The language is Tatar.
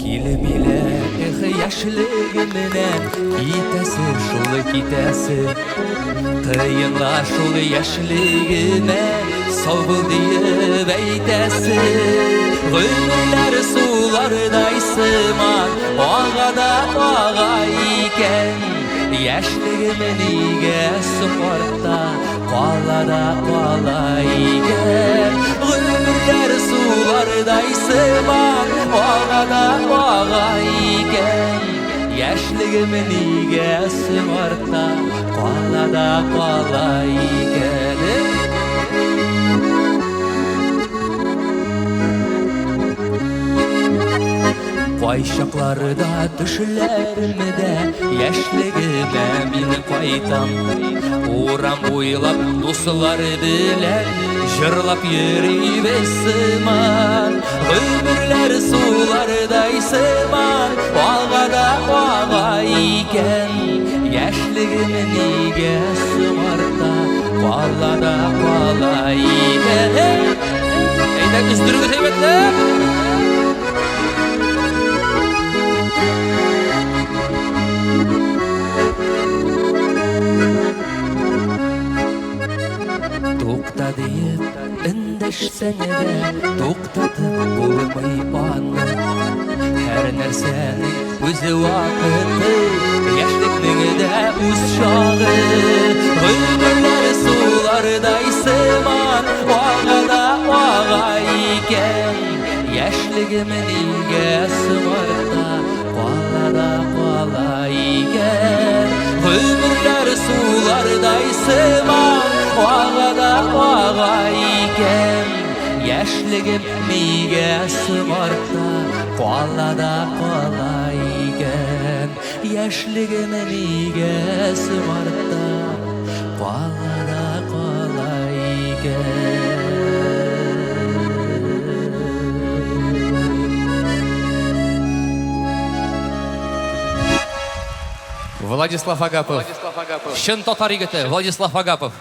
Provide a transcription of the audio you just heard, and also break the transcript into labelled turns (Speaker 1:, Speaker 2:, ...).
Speaker 1: Килмилә, эх, яшьлегемнән китәсе шул китәсе. Кыенла шул яшьлегемә сау бул диеп әйтәсе. Гомерләр сулардай сыман ага да ага икән. Яшьлегем нигә соң артта кала да кала икән. Гомерләр сулардай сыман ага да ага икән. Яшьлегем нигә соң артта кала да кала икән. Кайчакларда төшләремдә яшьлегемә мин кайтам. Урам буйлап дуслар белән җырлап йөрибез сыман. Гомерләр сулардай сыман ага да ага икән. Яшьлегем нигә соң артта кала да кала икән. Әйдә, өздерегез әйбәтләп! Тукта диеп эндәшсәң дә, туктатып булмый аны. Һәр нәрсәнең үз вакыты, яшьлекнең дә үз чагы. Гомерләр сулардай сыман, ага да ага икән. Яшьлегем нигә соң артта кала да кала икән. Гомерләр сулардай сыман, ага да ага икән. Яшьлегем нигә соң артта кала да кала икән. Яшьлегем нигә соң артта кала да кала икән.
Speaker 2: Владислав Агапов. Чын татар егете Владислав Агапов.